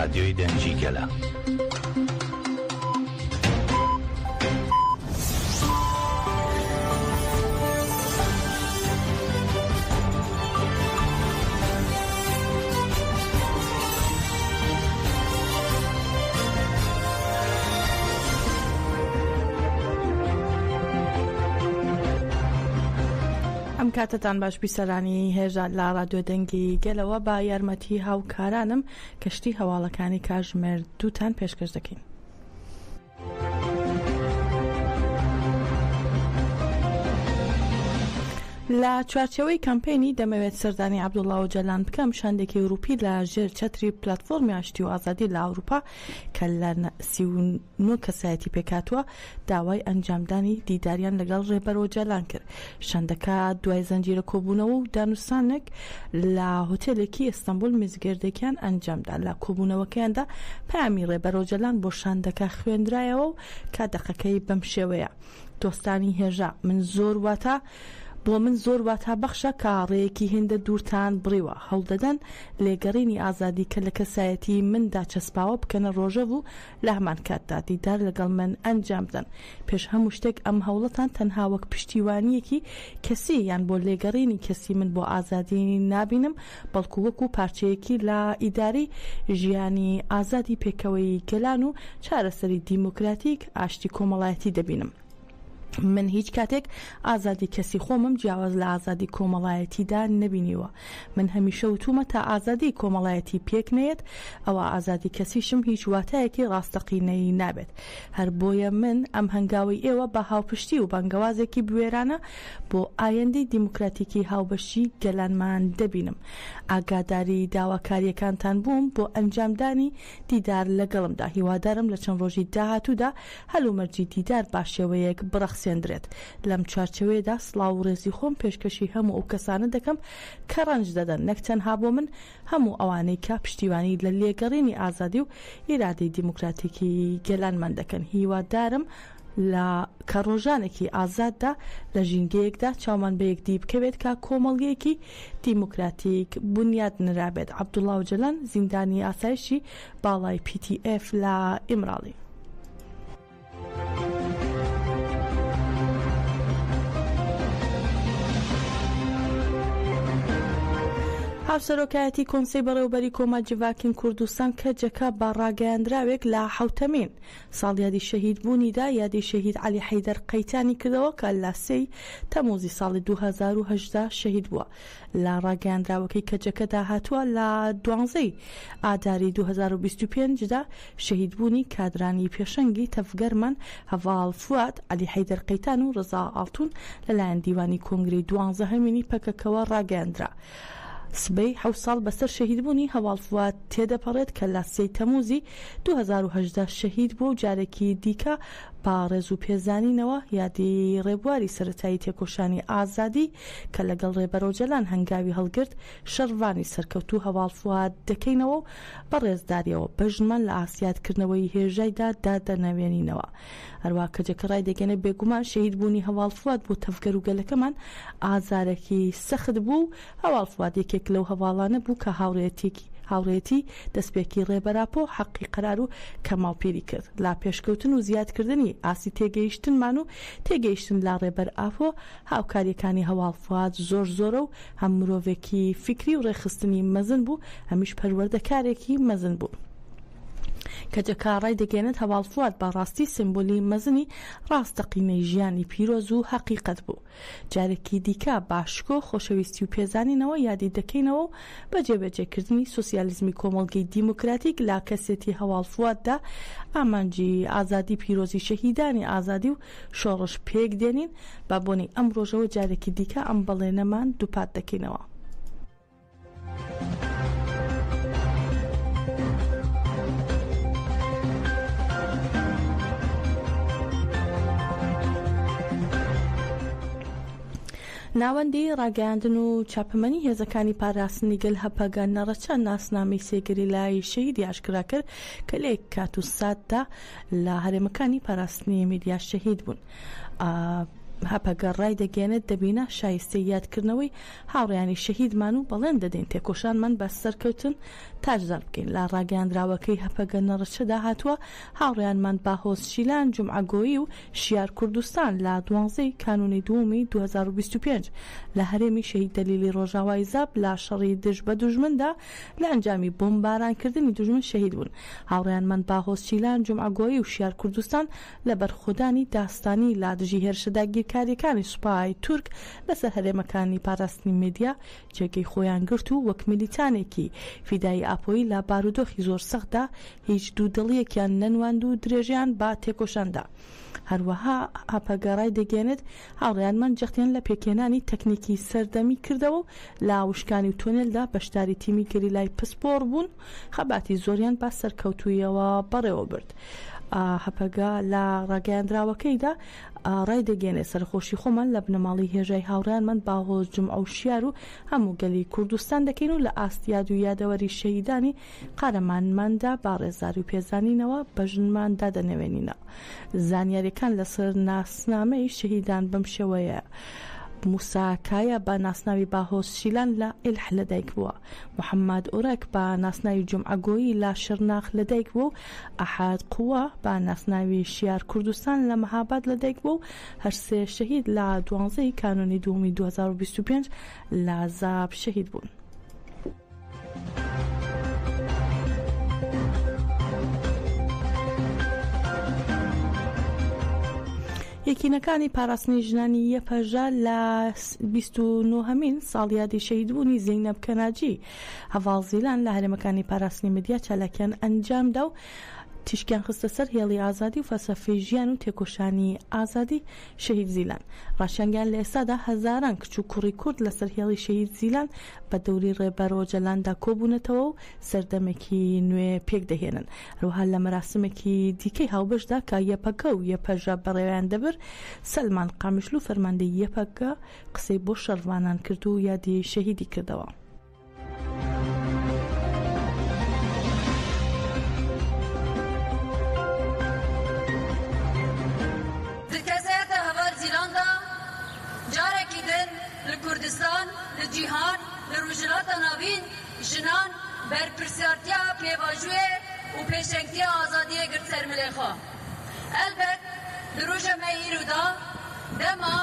ڕادیۆی دەنگی گەلە. ئەم کاتەتان باش بیسەرانی هێژا لە ڕادیۆ دەنگی گەلەوە بە یارمەتی هاوکارانم کەشتی هەواڵەکانی کاژمێر دووتان پێشکەش دەکەین. لە چوارچێوەی کەمپەینی دەمەوێت سەردانی عەبدوڵا ئۆجەلان بکەم، شاندێکی ئەوروپی لە ژێر چەتری پلاتفۆرمی ئاشتی و ئازادی لە ئەوروپا کە لە 39 کەسایەتی پێکهاتووە، داوای ئەنجامدانی دیداریان لەگەڵ ڕێبەر ئۆجالان کرد. شاندەکە دوای زنجیرە کۆبوونەوە و دانوستانێک لە هۆتێلێکی ئیستەنبوڵ میزگردێکیان ئەنجامدا. لە کۆبوونەوەکەیاندا پەیامی ڕێبەر ئۆجالان بۆ شاندەکە خوێندرایەوە و کە دەقەکەی بەم شێوەیە، دۆستانی هێژا، من زۆر واتا بۆ من زۆر واتا بەخشە کە ڕێیەکی هێندە دوورتان بڕیوە، هەوڵدەدەن لێگەڕینی ئازادی کە لە کەسایەتیی مندا چەسپاوە بکەنە ڕۆژەڤ و لە هەمان کاتدا دیدار لەگەڵ من ئەنجام بدەن. پێش هەموو شتێک ئەم هەوڵەتان تەنها وەک پشتیوانییەکی کەسی یان بۆ لێگەڕینی کەسی من بۆ ئازادی نابینم، بەڵکو وەکو پارچەیەکی لە ئیدارەی ژیانی ئازادی پێکەوەیی گەلان و چارەسەری دیموکراتیک ئاشتی کۆمەڵایەتی دەبینم. من هیچ کاتێک ئازادی کەسی خۆمم جیاواز لە ئازادی کۆمەڵایەتیدا نەبینیوە. من هەمیشە وتومە تا ئازادی کۆمەڵایەتی پێک نەیەت ئەوا ئازادی کەسیشم هیچ واتایەکی ڕاستەقینەیی نابێت. هەر بۆیە من ئەم هەنگاوەی ئێوە بە هاوپشتی و بانگەوازێکی بوێرانە بۆ ئایەندەی دیموکراتیکی هاوبەشی گەلانمان دەبینم. ئاگاداری داواکارییەکانتان بووم بۆ ئەنجامدانی دیدار لەگەڵمدا. هیوادارم لە چەند ڕۆژی داهاتوودا هەلومەرجی دیدار باشێوەیەک بڕەخسێندرێت. لەم چوارچێوەیەدا سڵاو و ڕێزی خۆم پێشکەشی هەموو ئەو کەسانە دەکەم کە ڕەنج دەدەن نەک تەنها بۆ من، هەموو ئەوانەی کە پشتیوانی لە لێگەڕینی ئازادی و ئیرادەی دیموکراتیکی گەلانمان دەکەن. هیوادارم لە کە ڕۆژانێکی ئازاددا لە ژینگەیەکدا چاومان بە یەکدی بکەوێت کە کۆمەڵگەیەکی دیموکراتیک بونیاد نرابێت. عەبدوڵا ئۆجەلان زیندانی ئاسایشی باڵای پی تی ئێف لە ئیمراڵی. هاوسەرۆکایەتی کۆنسەی بەڕێوەبەری کۆما جڤاکین کوردستان کەجەکە بە ڕاگەیاندراوێک لە حەوتەمین ساڵیادی شەهیدبوونیدا یادی شەهید عەلی حەیدەر قەیتانی کردەوە کە لە سێی تەمووزی ساڵی 2018 شەهید بووە. لە ڕاگەیاندراوەکەی کەجەکەدا هاتووە، لە دوانزەی ئاداری 2025 دا شەهیدبوونی کادرانی پێشەنگی تەڤگەرمان هەڤاڵ فواد، عەلی حەیدەر قەیتان و ڕەزا ئاڵتون لەلایەن دیوانی کۆنگرەی دوانزەهەمینی پەکەکەوە ڕاگەیاندرا. سبەی حەوت ساڵ بەسەر شەهیدبوونی هەڤاڵ فواد تێدەپەڕێت کە لە سێی تەمووزی 2018 شەهید بووە و جارێکی دیکە بە ڕێز و پێزانینەوە یادی ڕێبواری سەرەتایی تێکۆشانی ئازادی کە لەگەڵ ڕێبەر ئۆجەلان هەنگاوی هەڵگرت، شەڕڤانی سەرکەوتوو هەڤاڵ فواد دەکەینەوە و بە ڕێزدارییەوە بەژنمان لە ئاست یادکردنەوەی هێژایدا دادەنەوێنینەوە. هەروا کەجەکە ڕایدەگەیەنێت بێگومان شەهید بوونی هەڤاڵ فواد بۆ تەڤگەر و گەلەکەمان ئازارێکی سەخت بوو و هەڤاڵ فواد یەکێک لەو هەڤاڵانە بوو کە هاوڕێیەتیەکی هاوڕێیەتی دەستپێکی ڕێبەر ئاپۆ، حەقی قەرار و کەماڵ پیری کرد لە پێشکەوتن و زیادکردنی ئاستی تێگەیشتنمان و تێگەیشتن لە ڕێبەر ئاپۆ هاوکاریەکانی هەڤاڵ فواد زۆر زۆرە و هەم مرۆڤێکی فیکری و ڕێکخستنی مەزن بوو هەمیش پەروەردەکارێکی مەزن بوو. کەجەکە ڕایدەگەیەنێت هەڤاڵ فواد بە ڕاستی سیمبولی مەزنی ڕاستەقینەی ژیانی پیرۆز و هەقیقەت بوو. جارێکی دیکە بە شکۆ، خۆشەویستی و پێزانینەوە یادی دەکەینەوە و بە جێبەجێکردنی سۆسیالیزمی کۆمەڵگەی دیموکراتیک لە کەسێتی هەڤاڵ فواددا ئامانجی ئازادی پیرۆزی شەهیدانی ئازادی و شۆڕش پێک دێنین، بە بۆنەی ئەم ڕۆژەوە جارێکی دیکە ئەم بەڵێنەمان دووپات دەکەینەوە. ناوەندی ڕاگەیاندن و چاپەمەنی هێزەکانی پاراستنی گەل هەپەگە نەڕەچە ناسنامەی سێ گەریلای شەهیدی ئاشکرا کرد کە لە یەک کات و ساتدا لە هەرێمەکانی پاراستنی میدیا شەهید بوون. هەپەگە ڕایدەگەیەنێت، دەبینە شایستەی یادکردنەوەی هاوڕێیانی شەهیدمان و بەڵێن دەدەین تێکۆشانمان بە سەرکەوتن تاجدار بکەین. لە ڕاگەیاندراوەکەی هەپەگە نەڕچەدا هاتووە، هاوڕێیانمان باهۆز شیلان، جومعە گۆیی و شیار کوردستان لە دوانزە ی کانوونی دووەمی 2025 لە هەرێمی شەهید دەلیلی ڕۆژاوای زاپ لە شەڕی دژ بە دوژمندا لە ئەنجامی بۆمبارانکردنی دوژمن شەهید بوون. هاوڕێیانمان باهۆز شیلان، جومعە گۆیی و شیار کوردستان لە بەرخۆدانی داستانی لە دژی هێرشە داگیرکارییەکانی سوپای تورک لەسەر هەرێمەکانی پاراستنی مێدیا جێگەی خۆیان گرت و وەک میلیتانێکی فیدایی ئاپۆیی لە بارودۆخی زۆر سەختدا هیچ دوودڵییەکیان نەنواند و درێژەیان بە تێکۆشان دا. هەروەها هەپەگە ڕایدەگەیەنێت، هاوڕێیانمان جەختیان لە پێکهێنانی تەکنیکی سەردەمی کردەوە و لە وشکانی و تۆنێلدا بەشداری تیمی گەریلای پسپۆڕ بوون، خەباتی زۆریان بە سەرکەوتوویەوە بەڕێوەبرد. هەپەگە لە ڕاگەیاندراوەکەیدا ڕایدەگەیەنێت، سەرەخۆشی خۆمان لە بنەماڵەی هێژای هاوڕێیانمان باهۆز جومعە و شیار و هەموو گەلی کوردستان دەکەین و لە ئاست یاد و یادەوەری شەهیدانی قارەمانماندا بە ڕێزداری و پێزانینەوە بەژنمان دادەنەوێنینەوە. زانیاریەکان لەسەر ناسنامەی شەهیدان بەم شێوەیە، موسا کایا بە ناسناوی باهۆز شیلان لە ئیلح لەدایک بووە، محەممەد ئورەک بە ناسناوی جومعە گۆیی لە شرناخ لەدایک بووە و ئەحەد قوە بە ناسناوی شیار کوردستان لە مەهاباد لەدایک بووە و هەرسێ شەهید لە دوانزە ی کانوونی دووەمی 2025 لە زاپ شەهید بوون. یەکینەکانی پاراستنی ژنانی یەپەژە لە 29هەمین ساڵیادی شەهیدبوونی زەینەب کەناجی هەڤاڵ زیلان لە هەرێمەکانی پاراستنی مدیا چالاکیان ئەنجامدا و تیشکیان خستە سەر هێڵی ئازادی و فەلسەفەی ژیان و تێکۆشانی ئازادی شەهید زیلان. ڕاشیانگەیاند لە ئێستادا هەزاران کچ و کوڕی کورد لەسەر هێڵی شەهید زیلان بە دەوری ڕێبەر ئۆجەلاندا کۆبوونەتەوە و سەردەمێکی نوێ پێکدەهێنن. هەروەها لە مەراسمێکی دیکەی هاوبەشدا کە یەپەگە و یەپەژە بەڕێوەیان دەبرد، سەلمان قامیشلو فەرماندەی یەپەگە قسەی بۆ شەڕڤانان کرد و یادی شەهیدی کردەوە. Di kesayeta heval Zîlan de carekî din li Kurdistan, li cîhan, li Rojhilata Navîn jinan berpirsyartiya pêvajoyê û pêşengtiya azadiyê girt ser milê xwe. Elbet di roja me îro de dema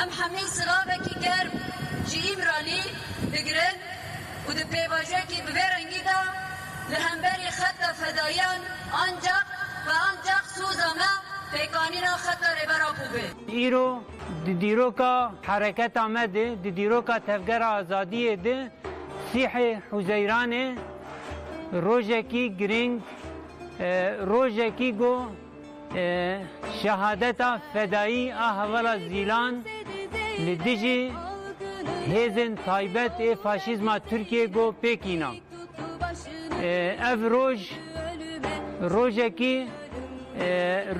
em hemî silavekî germ ji Îmralî digirin û di pêvajoyekî bi vê rengî de li hemberî xeta fedayiyan ancax ve ancax soza me pêkanîna xeta Rêber Apo bê. Îro di dîroka hereketa me de, di dîroka Tevgera Azadiyê de sîhê Huzeyranê rojekî girîng Rojekî ku şehadeta fedayî a hevala Zîlan li dijî hêzên taybet ê faşîzma Tirkiyê ku pêk îna. Ev roj rojekî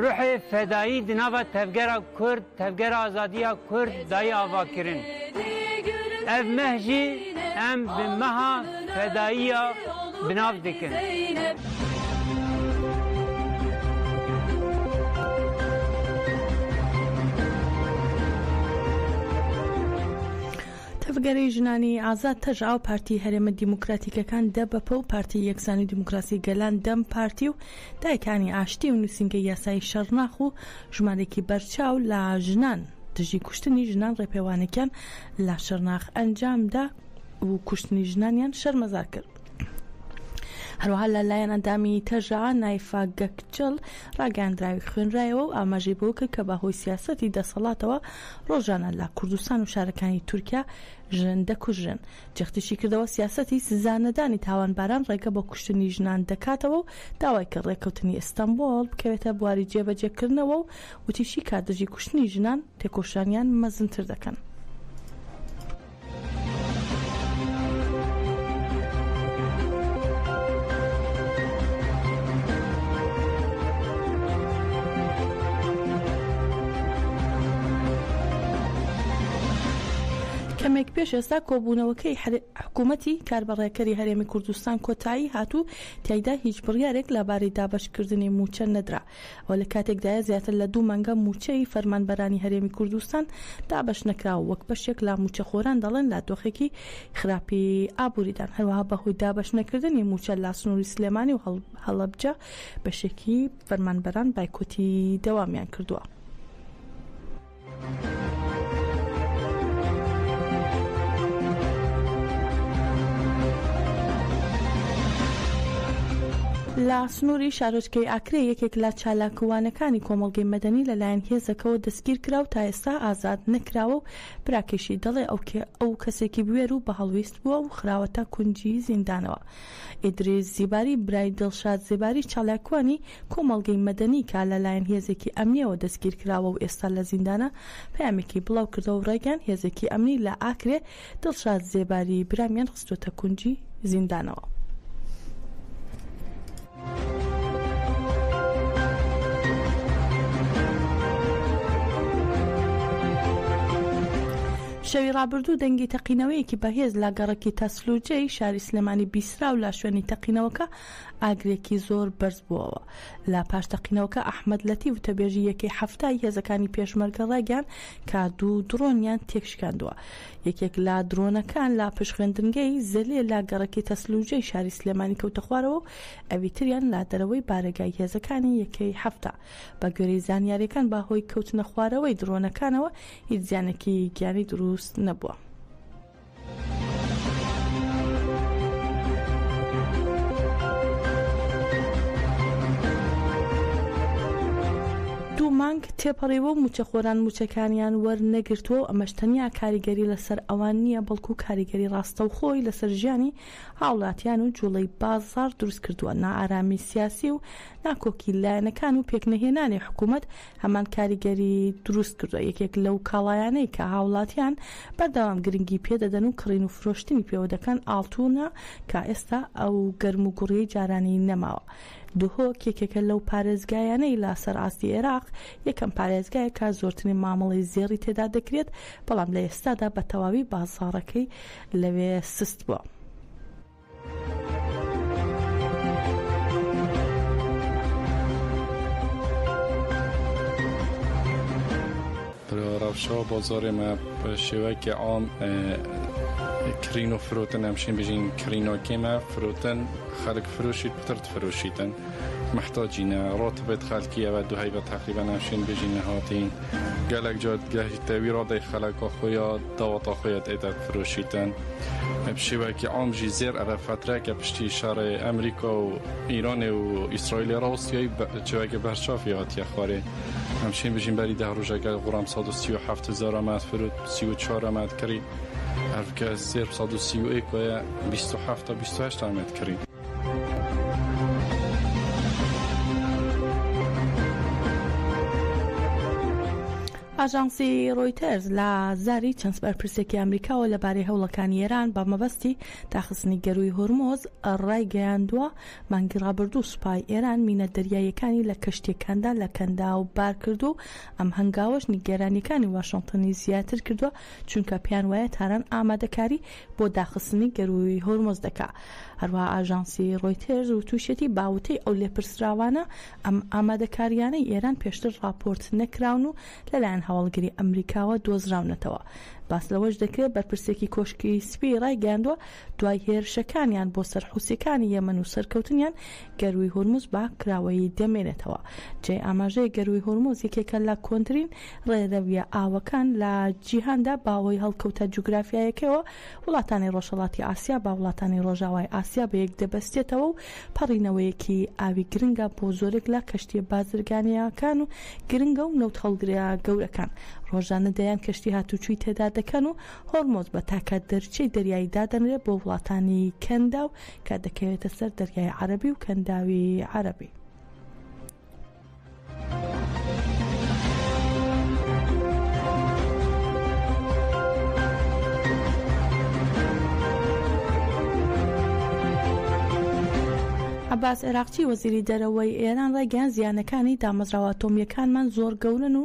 ruhê fedayî di nava tevgera Kurd, tevgera azadiya Kurd dayî avakirin. Ev meh jî em bi meha fedayiya bi nav dikin. تەڤگەری ژنانی ئازاد تەژا و پارتی هەرێمە دیموکراتیکەکان دەبەپە و پارتی یەکسانی و دیموکراسی گەلان دەم پارتی و دایکانی ئاشتی و نووسینگەی یاسایی شەرناخ و ژمارەیەکی بەرچاو لە ژنان دژی کوشتنی ژنان ڕێپێوانێکیان لە شەرناخ ئەنجامدا و کوشتنی ژنانیان شەرمەزار کرد. هەروەها لە لایەن ئەندامی تەژا نایفا گەکچڵ ڕاگەیاندراوێک خوێنرایەوە و ئاماژەی بەوە کرد کە بەهۆی سیاسەتی دەسەڵاتەوە ڕۆژانە لە کوردستان و شارەکانی تورکیا ژن دەکوژرێن. جەختیشی کردەوە سیاسەتی سزا نەدانی تاوانباران ڕێگە بۆ کوشتنی ژنان دەکاتەوە و داوای کرد ڕێککەوتنی ئیستەنبۆڵ بکەوێتە بواری جێبەجێکردنەوە و وتیشی کە دژی کوشتنی ژنان تێکۆشانیان مەزنتر دەکەن. کەمێک پێش ئێستا کۆبوونەوەکەی حکوومەتی کاربەڕێکەری هەرێمی کوردستان کۆتایی هات و تیایدا هیچ بڕیارێک لەبارەی دابەشکردنی مووچە نەدرا. ئەوە لە کاتێکدایە زیاتر لە دوو مانگە مووچەی فەرمانبەرانی هەرێمی کوردستان دابەش نەکراوە، وەک بەشێک لە مووچەخۆران دەڵێن لە دۆخێکی خراپی ئابووریدان، هەروەها بەهۆی دابەش نەکردنی مووچە لە سنووری سلێمانی و هەڵەبجە بەشێکی فەرمانبەران بایکۆتی دەوامیان کردووە. لە سنووری شارۆچکەی ئاکرێ یەکێک لە چالاکوانەکانی کۆمەڵگەی مەدەنی لەلایەن هێزەکەوە دەستگیرکرا و تا ئێستا ئازاد نەکراوە و براکەیشی دەڵێ ئەو کەسێکی بوێر و بەهەڵویست بووە و خراوەتە کونجی زیندانەوە. ئیدریس زیباری برای دڵشاد زێباری چالاکوانی کۆمەڵگەی مەدەنی کە لەلایەن هێزێکی ئەمنییەوە دەستگیرکراوە و ئێستا لە زیندانە، پەیامێکی بڵاوکردەوە و ڕایگەیاند هێزێکی ئەمنی لە ئاکرێ دڵشاد زێباری برامیان خستووەتە کونجی زیندانەوە. شەوی ڕابردوو دەنگی تەقینەوەیەکی بەهێز لە گەڕەکی تەسلوجەی شاری سلێمانی بیسرا و لە شوێنی تەقینەوەکە ئاگرێکی زۆر بەرز بووەوە. لە پاش تەقینەوەکە ئەحمەد لەتیف وتەبێژی یەکەی حەفتای هێزەکانی پێشمەرگە ڕایگەیاند کە دوو درۆنیان تێکشکاندووە. یەکێک لە درۆنەکان لە پشت خوێندنگەی زەلێ لە گەڕەکی تەسلوجەی شاری سلێمانی کەوتە خوارەوە و ئەوی تریان لە دەرەوەی بارەگای هێزەکانی یەکەی 70. بە گوێرەی زانیارییەکان بە هۆی کەوتنە خوارەوەی درۆنەکانەوە هیچ زیانێکی گیانی دروست نەبووە. دوو مانگ تێپەڕیوە و مووچەخۆران مووچەکانیان وەرنەگرتووە و ئەمەش تەنیا کاریگەری لەسەر ئەوان نییە، بەڵکو کاریگەری ڕاستەوخۆی لەسەر ژیانی هاوڵاتیان و جوڵەی بازاڕ دروستکردووە، نائارامی سیاسی و ناکۆکی لایەنەکان و پێکنەهێنانی حکومەت هەمان کاریگەری دروست کردووە، یەکێک لەو کاڵایانەی کە هاوڵاتیان بەردەوام گرنگی پێدەدەن و کڕین و فرۆشتنی پێوە دەکەن ئاڵتونە کە ئێستا ئەو گەرموگوڕیەی جارانی نەماوە. دهۆک یەکێکە لەو پارێزگایانەی لە سەر ئاستی عێراق یەکەم پارێزگایە کە زۆرترین مامەڵەی زێڕی تێدا دەکرێت، بەڵام لە ئێستادا بە تەواوی بازاڕەکەی لەوێ سست بووە. ڕەوشا بازاڕێ مە بە شێوەیەکی عام کڕین و فرۆتن ئەم شین بژین کڕینا کێمە فرۆتن خەلک فرۆشیت پتر تفرۆشیتن محتاجینە ڕاتبێت خەلکی ئەوە دو هەیبە تەقریبەن ئەم شین بژین نەهاتین گەلەک جار گەهیتەوی ڕادەی خەلەکا خۆیا داوەتا خۆیە تێدا فرۆشیتن بە شێوەیەکی عام ژی زێر ئەوە فترەکە پشتی شەڕێ ئەمریکا و ئیرانێ و ئیسرائیلێ ڕاوستیای چێوەکە بەرچافی هاتیە خوارێ ئەم شین بژین بەری ده ڕۆژەکە غرام 137 هزار ئاماد فرۆت 34 ئاماد کڕی هەرکە زێر 131 وایە 27 تا 28 ئاماد کڕی. ئاژانسی ڕۆیتەرز لە زاری چەند بەرپرسێکی ئەمریکاوە لەبارەی هەوڵەکانی ئێران بە مەبەستی داخستنی گەرووی هۆرمۆز ڕایگەیاندووە، مانگی ڕابردوو سوپای ئێران مینە دەریاییەکانی لە کەشتییەکاندا لە کەنداو بارکردووە و ئەم هەنگاوەش نیگەرانییەکانی واشنتنی زیاتر کردووە، چونکە پێیان وایە تاران ئامادەکاری بۆ داخستنی گەرووی هۆرمۆز دەکا. هەروەها ئاژانسی ڕۆیتێرز وتووشیەتی بە وتەی ئەو لێپرسراوانە ئەم ئامادەکارییانەی ئێران پێشتر ڕاپۆرت نەکراون و لەلایەن هەواڵگری ئەمریکاوە دۆزراونەتەوە. باس لەوەش دەکرێت بەرپرسێکی کۆشکی سپی ڕایگەیاندووە دوای هێرشەکانیان بۆ سەر حوسییەکانی یەمەن و سەرکەوتنیان، گەرووی هورمز بە کراوەیی دەمێنێتەوە. جێی ئاماژەیە گەرووی هورمز یەکێکە لە کۆنترین ڕێرەویە ئاوەکان لە جیهاندا بەهۆی هەڵکەوتە جوگرافیایەکەیەوە وڵاتانی ڕۆژهەڵاتی ئاسیا بە وڵاتانی ڕۆژاوای ئاسیا بەیەک دەبەستێتەوە و پەڕینەوەیەکی ئاوی گرنگە بۆ زۆرێک لە کەشتییە بازرگانییەکان و گرنگە و نەوتهەڵگرە گەورەکان ڕۆژانە دەیان کەشتی هاتوچوی تێدا دەکەن و هۆرمۆز بە تاکە دەرچەی دەریایی دادەنرێت بۆ وڵاتانی کەنداو کە دەکەوێتە سەر دەریای عەرەبی و کەنداوی عەرەبی. عەباس عێراقچی وەزیری دەرەوەی ئێران ڕایگەیاند زیانەکانی دامەزراوە ئەتۆمییەکانمان زۆر گەورەن و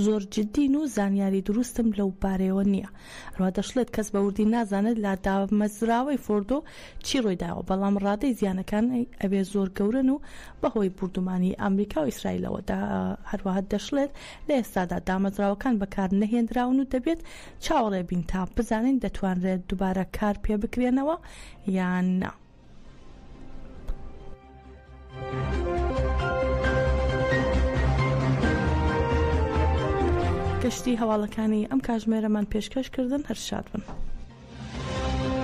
زۆر جدین و زانیاری دروستم لەو بارەیەوە نییە. هەروەها دەشڵێت کەس بە وردی نازانێت لە دامەزراوەی فۆردۆ چی ڕوویداوە، بەڵام ڕادەی زیانەکان ئەوێ زۆر گەورەن و بەهۆی بوردومانی ئەمریکا و ئیسرائیلەوە. هەروەها دەشڵێت لە ئێستادا دامەزراوەکان بەکار نەهێندراون و دەبێت چاوەڕێ بین تا بزانین دەتوانرێت دووبارە کار پێبکرێنەوە یان نا. گەشتی هەواڵەکانی ئەم کاژمێرەمان پێشکەش کردن هەر شاد بن.